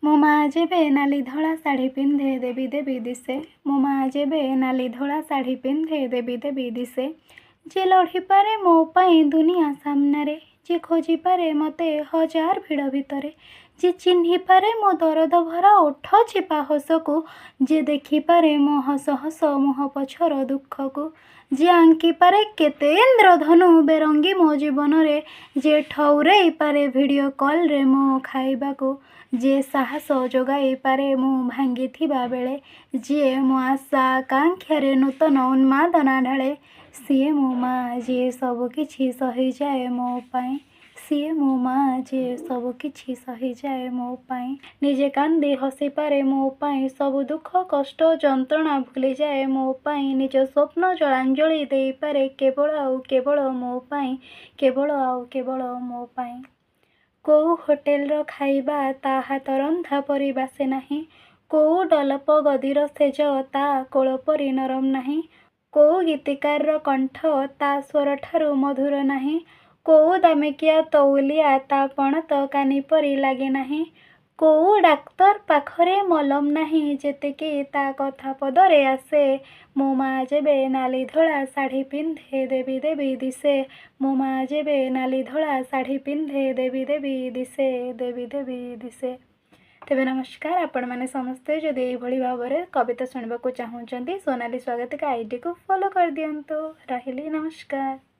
ମୋ ମା ଯେବେ ନାଲି ଧଳା ଶାଢ଼ୀ ପିନ୍ଧେ ଦେବୀ ଦେବୀ ଦିଶେ। ମୋ ମା ଯେବେ ନାଲି ଧଳା ଶାଢ଼ୀ ପିନ୍ଧେ ଦେବୀ ଦେବୀ ଦିଶେ। ଯେ ଲଢ଼ିପାରେ ମୋ ପାଇଁ ଦୁନିଆ ସାମ୍ନାରେ, ଯେ ଖୋଜିପାରେ ମୋତେ ହଜାର ଭିଡ଼ ଭିତରେ, ଯେ ଚିହ୍ନିପାରେ ମୋ ଦରଦ ଭରା ଓଠ ଚିପା ହସକୁ, ଯେ ଦେଖିପାରେ ମୋ ହସ ହସ ମୁହଁ ପଛର ଦୁଃଖକୁ, ଯେ ଆଙ୍କିପାରେ କେତେ ଇନ୍ଦ୍ରଧନୁ ବେରଙ୍ଗୀ ମୋ ଜୀବନରେ, ଯେ ଠଉରେଇ ପାରେ ଭିଡ଼ିଓ କଲ୍ରେ ମୋ ଖାଇବାକୁ, ଯେ ସାହସ ଯୋଗାଇପାରେ ମୁଁ ଭାଙ୍ଗିଥିବା ବେଳେ, ଯିଏ ମୋ ଆଶା ଆକାଂକ୍ଷାରେ ନୂତନ ଉନ୍ମାଦନା ଢାଳେ, ସିଏ ମୋ ମା, ଯିଏ ସବୁକିଛି ସହିଯାଏ ମୋ ପାଇଁ। ସିଏ ମୋ ମା, ଯିଏ ସବୁକିଛି ସହିଯାଏ ମୋ ପାଇଁ। ନିଜେ କାନ୍ଦି ହସିପାରେ ମୋ ପାଇଁ, ସବୁ ଦୁଃଖ କଷ୍ଟ ଯନ୍ତ୍ରଣା ଭୁଲିଯାଏ ମୋ ପାଇଁ, ନିଜ ସ୍ୱପ୍ନ ଜଳାଞ୍ଜଳି ଦେଇପାରେ କେବଳ ଆଉ କେବଳ ମୋ ପାଇଁ, କେବଳ ଆଉ କେବଳ ମୋ ପାଇଁ। କୋଉ ହୋଟେଲର ଖାଇବା ତା ହାତ ରନ୍ଧା ପରି ବାସେ ନାହିଁ, କୋଉ ଡଲପ ଗଦିର ଶେଯ ତା କୋଳ ପରି ନରମ ନାହିଁ, କୋଉ ଗୀତିକାରର କଣ୍ଠ ତା ସ୍ୱରଠାରୁ ମଧୁର ନାହିଁ, କୋଉ ଦାମିକିଆ ତଉଲିଆ ତା ପଣତ କାନି ପରି ଲାଗେ ନାହିଁ, କୋଉ ଡାକ୍ତର ପାଖରେ ମଲମ ନାହିଁ ଯେତିକି ତା କଥା ପଦରେ ଆସେ। ମୋ ମା ଯେବେ ନାଲି ଧଳା ଶାଢ଼ୀ ପିନ୍ଧେ ଦେବୀ ଦେବୀ ଦିଶେ। ମୋ ମା ଯେବେ ନାଲି ଧଳା ଶାଢ଼ୀ ପିନ୍ଧେ ଦେବୀ ଦେବୀ ଦିଶେ, ଦେବୀ ଦେବୀ ଦିଶେ। ତେବେ ନମସ୍କାର। ଆପଣମାନେ ସମସ୍ତେ ଯଦି ଏଇଭଳି ଭାବରେ କବିତା ଶୁଣିବାକୁ ଚାହୁଁଛନ୍ତି, ସୋନାଲି ସ୍ୱାଗତିକା ଆଇଡ଼ିକୁ ଫଲୋ କରିଦିଅନ୍ତୁ। ରହିଲି, ନମସ୍କାର।